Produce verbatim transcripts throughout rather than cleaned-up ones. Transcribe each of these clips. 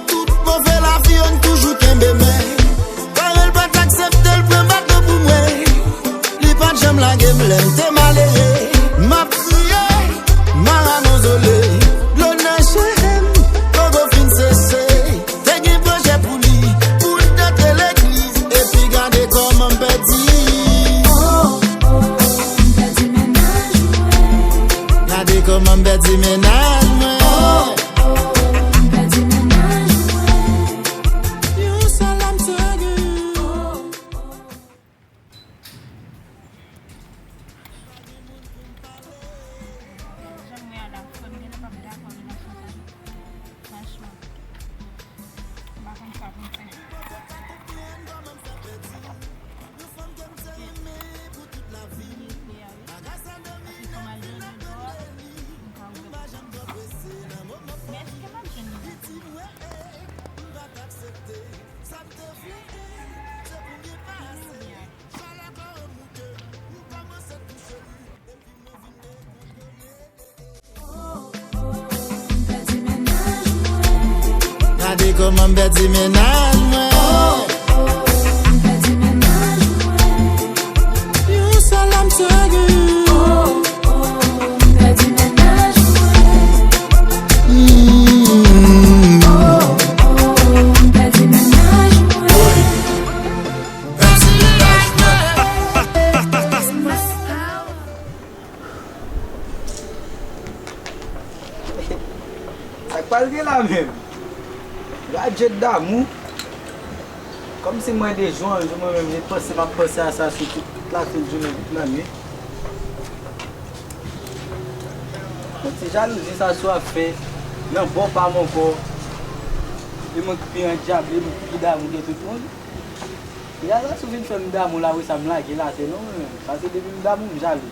Tout move lavi yo n toujou kenbe men. Pare l pa t aksepte l pran baton pou mwen. Li pa t janm lage m lè m te malere. M ap kriye, Mara Gonzole, dlo nan je m poko fin sese. Te gen pwojè pou li, pou n antre legliz, epi gade kòman m pèdi. Oh, oh, m pèdi mennaj mwen. Gade kòman m pèdi mennaj mwen. Oh, oh, m pèdi mennaj mwen. Yon sèl lame te gen. Oh, oh. Jan m wè a la, fò m genlè p ap dakò relasyon sa. Franchman, m pa konn sa pou m fè. Paske fò m al jwenn yon lòt, m ka regrèt. Men èske m ap jwenn li? Gade kòman m pèdi mennaj mwen. Yon sèl lame te gen. Mm. Sa k pral gen la menm? Gad je damou. Kòmsi mwen de jou an jou mwen menm, se panse m ap panse a sa sou tout, tout lafen jounen, tout lannwit. Bon, ti jalouzi sa sou ap fè nan bò pa m ankò. E mwen ki pi andyable, e mwen ki pi damou ke tout moun. Yaya, sa sou vin fè m damou la, wi, sa m lage l atè non, mwen menm. Paske depi m damou, m jalou.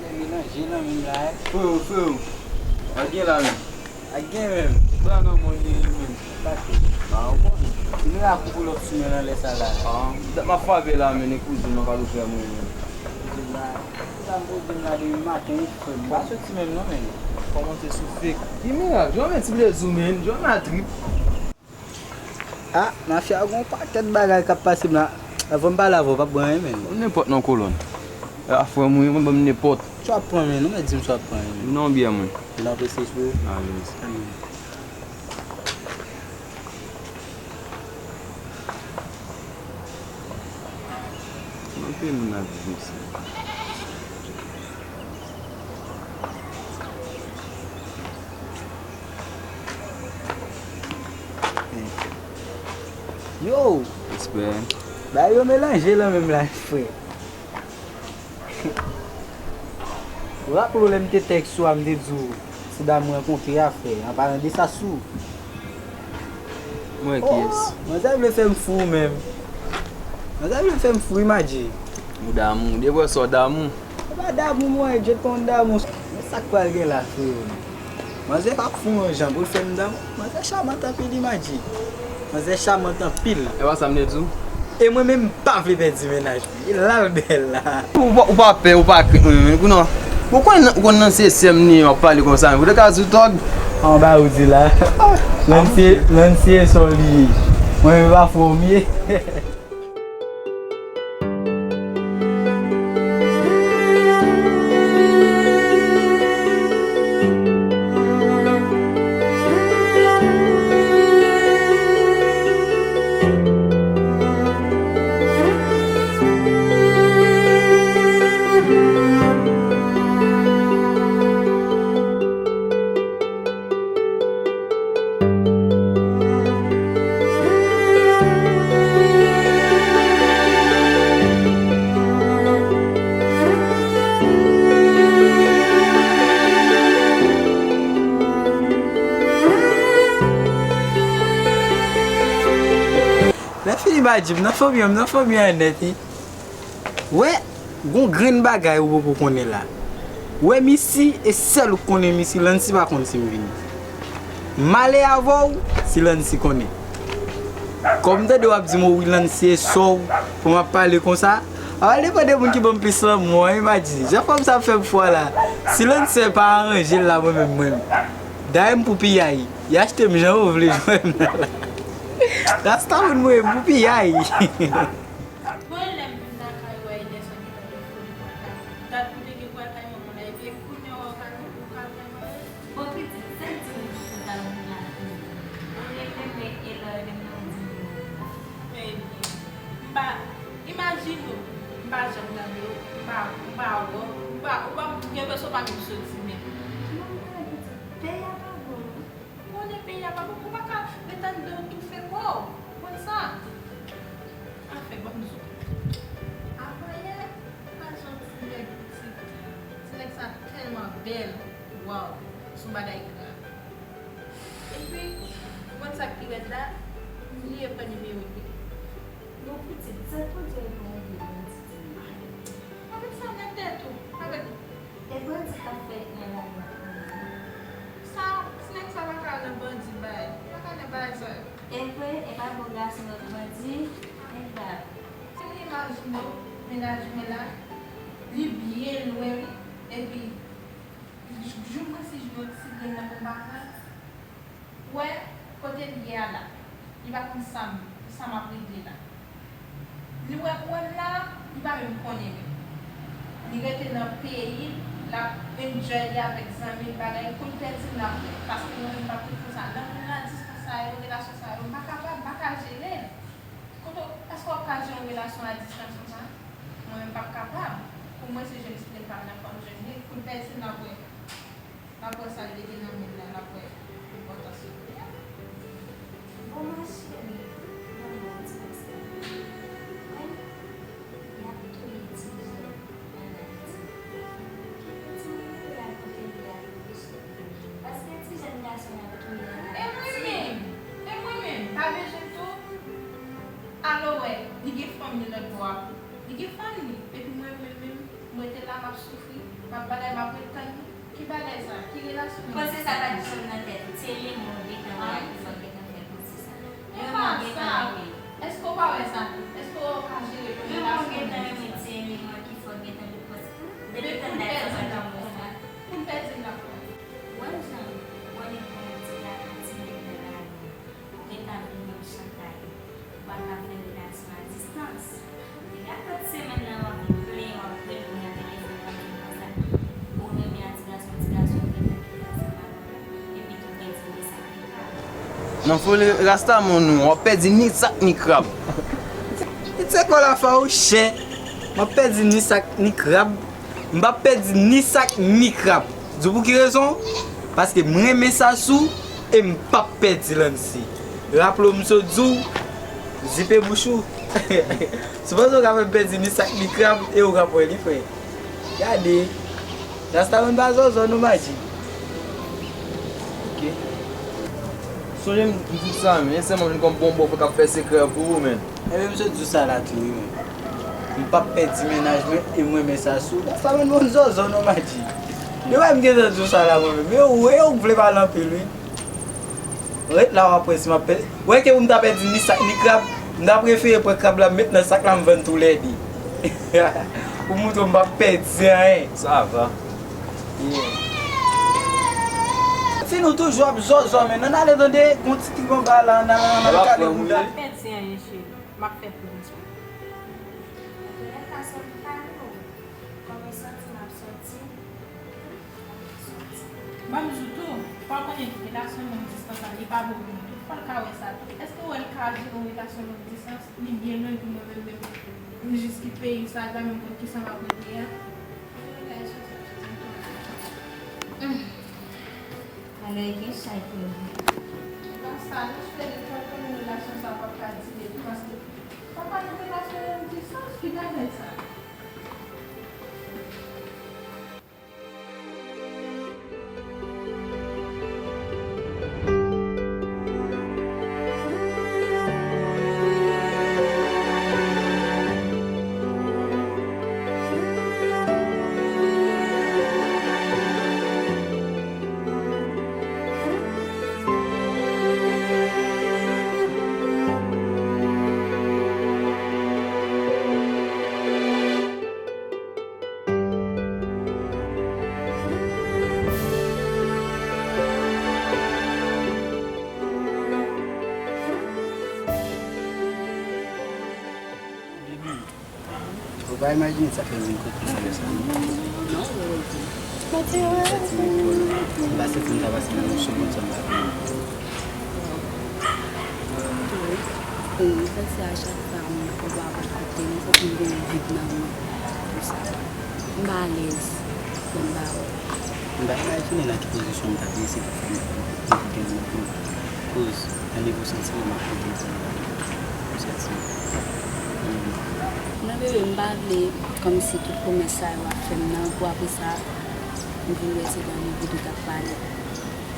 Mwen melanje nan menm la, eh. Freo, freo. Ak gen la menm. Ak gen menm. Pran nan mwen li menm. Sa ke. Ba, ou konnen. Mwen la pou lòt sou mwen nan lè sa la. Ah, dat m ap frape la, men, e kouzin mwen ka lou frè mwen menm. Kouzin la. Sa m kouzin la depi maten, wi, frè m. Pa soti menm non, men. Kòmanse sou fake. Ki mirak? Jwenn ti plezi w, men. Jwenn a trip. Ah, mafya, gon pakèt bagay k ap pase m la. Avan m pale avè w, w p ap bon anyen, menn. Nenpòt non, kolòn. A, frè m, wi, mwen ban m nenpòt. Sa w ap pran, menn? Ou mèt di m sa w ap pran, menn. Non, byè mwen. L ap rete sou. Alèz. Amen. Anpil moun ap viv sa. Yo! Respè. Bagay yo melanje lan menm la, frè. Ou raple w lè m te tèks ou a, m te di w, se dam m rankontre a, frè, an palan de sa sou. Mwen kiyès? Oh, manzè vle fè m fou menm. Manzè vle fè m fou, wi, Madji. Ou damou, depi w wè sa w damou. Se pa damou mwen, Dye konn damou. Men sa k pral gen la, freo. Manzè pa fou yon jan pou l fè m damou. Manzè chamant anpil, wi, Madji. Manzè chamant anpil. E pa sa m te di w? E mwen menm, m pa vle pèdi mennaj mwen. E la l bèl la. Ou pa, ou pa pè, ou pa krent mwen menm. Kou non. Ou konn, ou konn nan se sè m ni w ap pale konsa, men ou te ka di w tòg. An ba ou di la. Lancy, Lancy e sòl li ye. Mwen menm pa fò m ye. Lè fini ba di m nan fanmi an, m nan fanmi an nèt, wi. Wè, gon grenn bagay ou poko konnen la. Wè, Missy, e sèl ou konnen Missy, Lancy pa konn si m vini. M ale avè w, si Lancy konnen. Kòm m tande w ap di m, o wi, Lancy e sè w, pou m ap pale konsa. A, depann de moun ki ban m plis lanmou an, wi, Madji. Jan fanm sa ap fè m fwa la. Si Lancy pa aranje l la, mwen menm, mwen menm. Dayè m pou piyay. Y achte m jan yo vle jwenn m nan la. Rasta moun mwen pou piyay. Mwen lè m vin lakay wè Ederson gentan gen foli pral kay. Dat m te gen pral kay manman la, epi kounye a w ka, w ka vin wè. Bon pitit, sèl di m ki pou ta vin lakay. Ou gen bebe e lè w gen nan di m. Ebyen, m pa, imajine w, m pa janm tande w, m pa, m pa wè w, m pa, ou pa, gen enpresyon w pa menm soti menm. Mwen konnen pitit, peyi a pa bon non. Konnen peyi a pa bon, ou pa ka ret anndan w toufe kò w. Konn sa. Anfen, ban m di w. Avanyè, pa jan ti nèg pitit. Ti nèg sa tèlman bèl. Waw, se yon bagay grav. Epi, ou konn sa k pi rèd la? M bliye pran nimewo l wi. Bon pitit, sa k pou di w pou yon vye bandi di m? Avèk sa nan tèt ou, avèk. E bandi k ap fèt nan lari a kounye a? Sa, ti nèg sa pa ka al nan bandi bay, pa ka nan bagay sa yo. E vre, e pa bon gason yo k bandi, nèg la. Si w imajine w, mennaj mwen la, li byen lwen wi, epi jou mwen si jwenn yon ti grenn nan pou m pa pran l. Wè, kote l ye a la, li pa konn sa m, sa m ap regle la. Li wè pou wè m la, li pa menm konnen menm. Li rete nan peyi l, l ap enjoy li avèk zanmi l, bagay, kou l pèdi m l ap wè. Paske mwen menm m p ap ret konsa. Nan moun nan distans sa yo, relasyon sa yo, m pa kapab, m pa ka jere l. Kote w, èske w ap ka jere yon relasyon a distans konsa? Mwen menm m p ap kapab. Pou mwen se jwenn ti grenn pa m nan, fò m jwenn li, kou l pèdi m l ap wè. N ap wè sa l te gen nan men l la, n ap wè enpòtans li kounye a. Bon, ma chérie, ban mwen yon ti konsèy. Mwen, y ap touye ti jèn ann Ayiti. Kite ti moun yo al kote l ye a yo peche. Paske ti jèn gason y ap touye ann Ayiti. E mwen menm, e mwen menm, pa bezwen tou. Alò wè, li gen fanm li lòt bò a. Li gen fanm li. Epi mwen menm, menm, mwen te la, m ap soufri, m ap bagay, m ap ret tann li. Ki bagay sa? Ki relasyon nou? Panse sa pa t janm nan tèt ou. Ti eleman w gentan wè a ki fè w gentan fè panse sa. E pa sa. Èske w pa wè sa? Èske w pa jere yon relasyon? Ti eleman ki fè w gentan fè panse. Depi tann dat sa pa t janm wè sa. Pou m pèdi l nan kò. Wè jan w ap ti gade ti nèg nan lari. Ou gentan vin menm chantay. Ou pa ka fè relasyon a distans. Deja tout semèn nan w ap vin plenyen, w ap plenyen nan telefòn, w ap vin konsa. Ou renmen a ti gason, ti gason gentan kite ansanm avè w. Epi tou pèdi ni sak ni krab. Nan foli rasta moun ou, w ap pèdi ni sak ni krab. Li tcheke w la fè w chè. M ap pèdi ni sak ni krab. M p ap pèdi ni sak ni krab. Di w pou ki rezon? Paske m renmen sa sou e m p ap pèdi Lancy. Raple w m sot di w, zipe bouch ou. Sipoze w ka fè m pèdi ni sak ni krab e w k ap wè li, frè. Gade. Rasta moun pa zòzò non, maji. Ok. Sonje m di w sa, men sèlman vin kòm bon bòfrè k ap fè sekrè pou ou, men. Ebyen, m sot di w sa la tou, wi, men. M p ap pèdi mennaj mwen e m renmen sa sou. Sa pa moun zòzò non, maji. Yo wè m gentan di w sa la mwen menm. Yo, yo, w vle pale anpil, wi. Ret la, w ap wè si m ap pèdi. Wè ke pou m ta pèdi ni sak ni krab, m ta prefere pran krab la, m met nan sak la, m vann toulède. Pou montre w m p ap pèdi anyen. Sa va. Yeah. Fi nou toujou ap zòzò, men n ale tande, gon ti trik anba la, n al, n al kale moun nan. M p ap pèdi anyen, cheri. M ap fè plis. Antouka, sa m pale w. Kòm e sòti m ap sòti, m ap sòti. Ban m di w tou, fò w konnen relasyon long distans la, li pa bon pou nou tou. Fò l ka wè sa tou. Èske w wè l ka jere yon relasyon long distans? Li byen lwen pou mwen menm, menm. M jis kit peyi sa, li pa menm konn kisa m ap regle a. Alè gen chay pou nou. Nan sa, nou swete fò konnen relasyon sa p ap ka dire tou, paske papa nou te ka fè yon ti sans ki bagay sa. Pa imajine sa fè m vin kote w sa, non. Non, non, non. Sa ti nèg bò la. M pa santi m ta pase nan yon segonn san m pa vini. Wi. Wi, m santi a chak fwa m wè w ap kote m, m santi m gen yon vid nan mwen. Pou sa. M pa alèz lè m pa wè w. M pa imajine nan ki pozisyon m t ap ye si te fè m kote m nan tou. Koz nan nivo santiman m ap koute w pou santi. Non, bebe, m pa vle kòmsi tout pwomès sa yo w ap fè m nan, pou apre sa, m vin wè se nan nivo de t ap pale.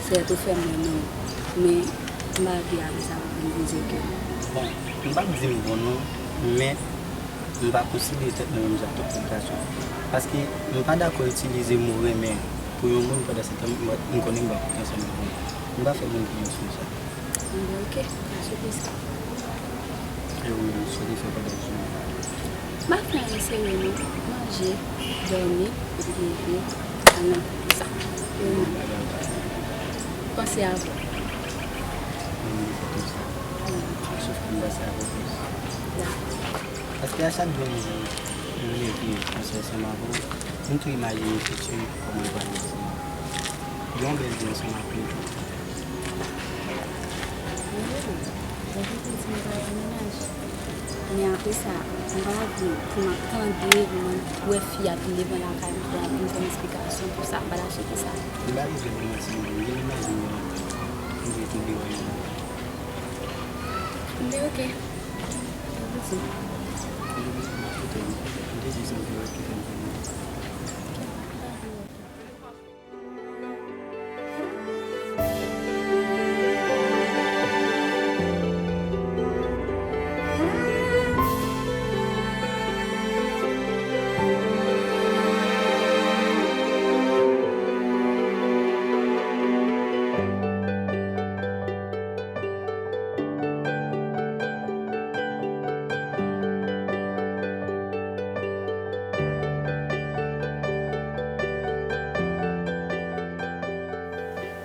Sèt, ou fè m renmen w, men m pa vle apre sa pou vin brize kè m. Bon, m p ap di m bon non, men m pa konsidere tèt mwen menm jan antanke gason. Paske m pa dakò itilize mo renmen pou yon moun pandan se tan m, m konnen m pa kontan ansanm avè l. M pa fè moun konfyans konsa. Anben, oke, pa sou plis. E ou menm, sa w te fè pandan jounen an? M pa fè anyen serye non. Manje, dòmi, epi leve, al nan kouti sa. E ou menm? Panse avè w. Mwen menm, se konsa. Sof ke m panse avè w plis. Dakò. Paske a chak jou m, m leve, m panse ansanm avè w, m tou imajine fiti kòman l pral ye ansanm avè w. Gen yon bèl vi ansanm avè w. Wi, ou te di m pral nan mennaj. Men apre sa, m pa vle pou m ap tande, pou m wè fi ap vin devan lakay m pou m ap vin fè m esplikasyon pou sa, m pa t ap swete sa. M pa bezwen pou manti non, m genlè imajine yon lòt moun. M vle tonbe wè yon lòt. Anben, oke. Sa vle di? M te di sa m te wè ki fè m vini.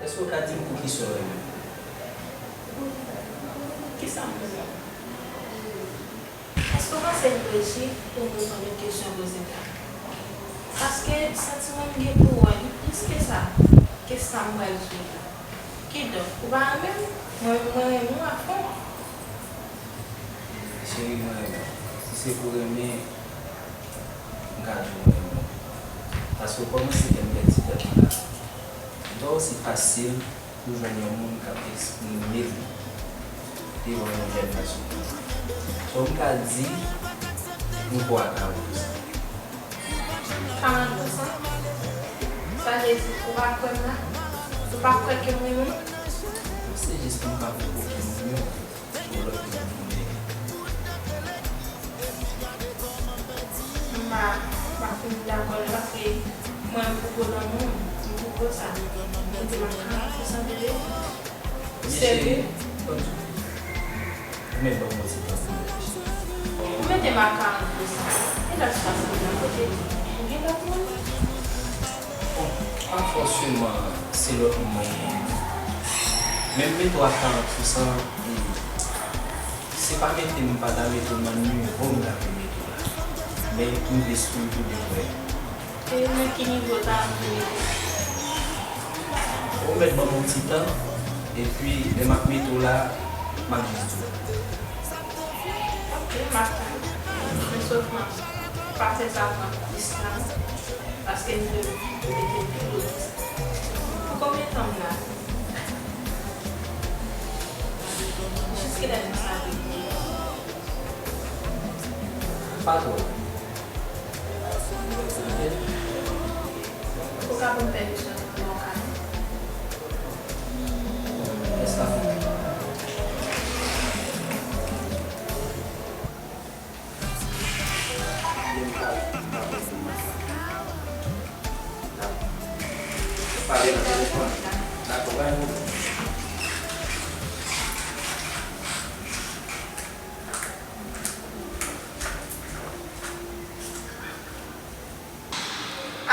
Èske w ka di m poukisa w renmen m? Kisa m renmen w? Èske w panse m reji pou m reponn yon kesyon poze m la? Paske santiman m gen pou ou a, li plis ke sa, ke sa m pral jwe la. Kidonk, ou pa renmen m, mwen menm mwen renmen w afon. Cheri, mwen renmen w. Si se pou renmen, m ka di w mwen renmen w. Paske w kòmanse fè m pèdi tèt mwen la. Li pa osi fasil pou jwenn yon moun k ap eksprime l devan yon jèn gason. So, m ka di, nou pa karant pou san. Karant pou san? Sa vle di ou pa kwè m la? Ou pa kwè ke m renmen w? Se jis pou m pa fè okenn moun yon lòt moun. M pa, m pa fin dakò non, paske mwen m poko nan moun, m poko sa. Mete m a karant pou san bebe. Ou serye? Ou mèt ban m yon ti tan pou m reflechi. Ou mete m a karant pou san. E lòt sa se nan kote ou gen lòt moun? Bon, pa fòseman se lòt moun mwen gen. Men m mete w a karant pou san, e se pa mete m pa ta mete w nan nivo m ta vle mete w la. Men m vle sou m tou de frè. E nan ki nivo w ta vle mete m? Ou mèt ban m yon ti tan, epi lè m ap mete w la, m ap jis di w. Ok, m ap tann. Men sèlman, pa fè sa pran plis tan, paske m vle mete pi lwen. Pou konbyen tan m la? Jiskilè nou sa vle mete? Pa twò. Ou ka ban m pèmisyon pou m pran w kay? Èske sa fè? Pale nan telefòn. Dakò, pa gen pwoblèm.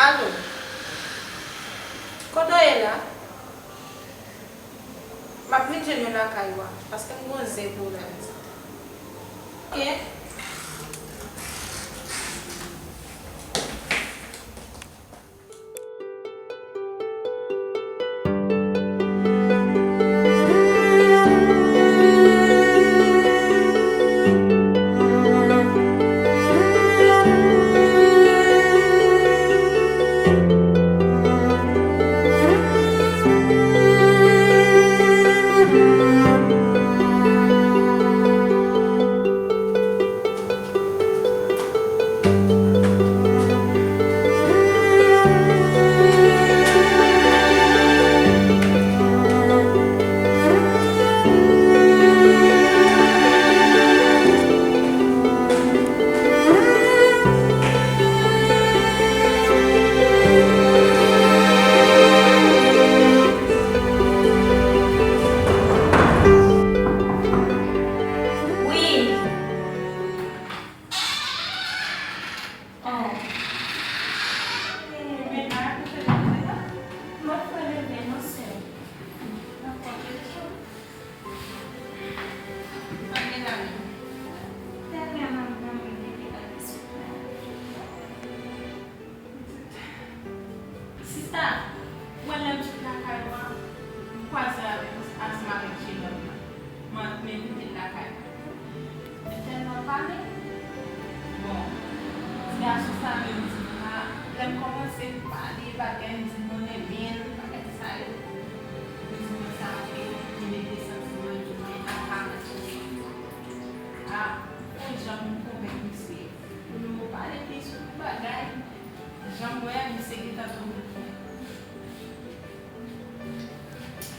Alo? Kote w ye la? M ap vin jwenn ou lakay ou a, paske m gon zen pou w la. Ok.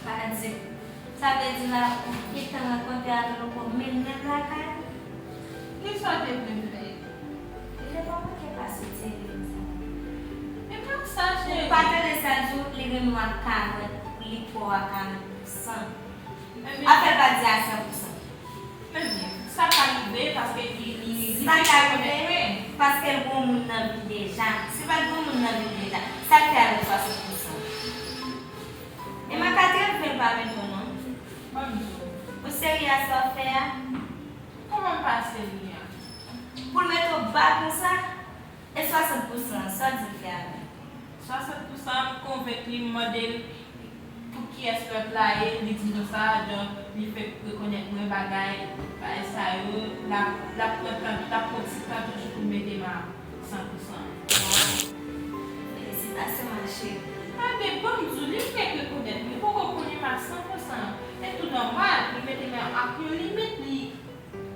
Sa vle di, sa vle di la, ou gentan rankontre avè l, ou ko menm nan lakay? Kisa w te vle fè? Li te pa manke pase tèlè sa. E pa sa, cheri. Ou pa tande sa di w, li renmen w a karant, li pè w a karant pou san. Afè pa di a san pou san. Ebyen, sa ka rive paske li, li, li Sa ka rive paske l gon moun nan vi deja. Si pa t gon moun nan vi deja, sa k fè avèk swasant pou san? E m a ka te vle pa mete w non. Ban m di w. Ou serye a sa w fè a? Kòman m pa serye a? Pou l mete w ba konsa? E swasant pou san, sa w di l fè avè l? Swasant pou san, m konvenk li, m mande l pou kiyès lòt la ye, li di nou sa, donk, li fenk rekonèt mwen bagay, bagay sa yo, l ap, l ap pran tan, l ap pran ti tan toujou pou l mete m a san pou san. Felisitasyon, ma chérie. A, men ban m di w, li fenk rekonèt mwen, li poko konnen m a san pou san. E tou nòmal, li mete m ak yon limit, li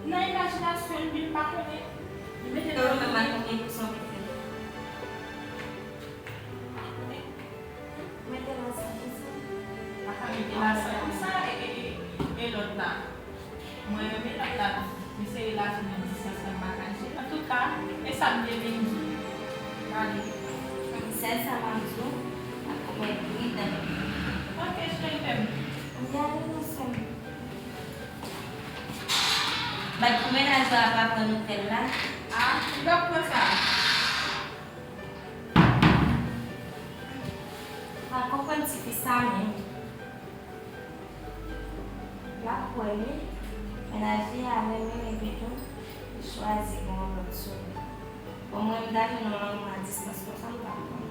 Nan imajinasyon l, li pa konnen. Li mete nan konbyen pou san pou san? Mete la san pou san. Pa ka mete la san pou san e, e, e, e lòt la. Mwen renmen lòt la tou. Li se relasyon nan distans la m pa ka jere. Antouka, e sa m te vin di w. Gade. Sèl sa m ap di w, ap mwen pridan. Ok, cheri m. M gen rezon, sè m. Bat pou mennaj la pa pran nouvèl la. Ah, li pa pran sa. M pa konprann tifi sa menm. L ap kwè wi. Mennaj li a renmen epi tou li chwazi gen yon lòt sou li. Bon, mwen m ta jwenn yon lanmou a distans konsa m t ap pran.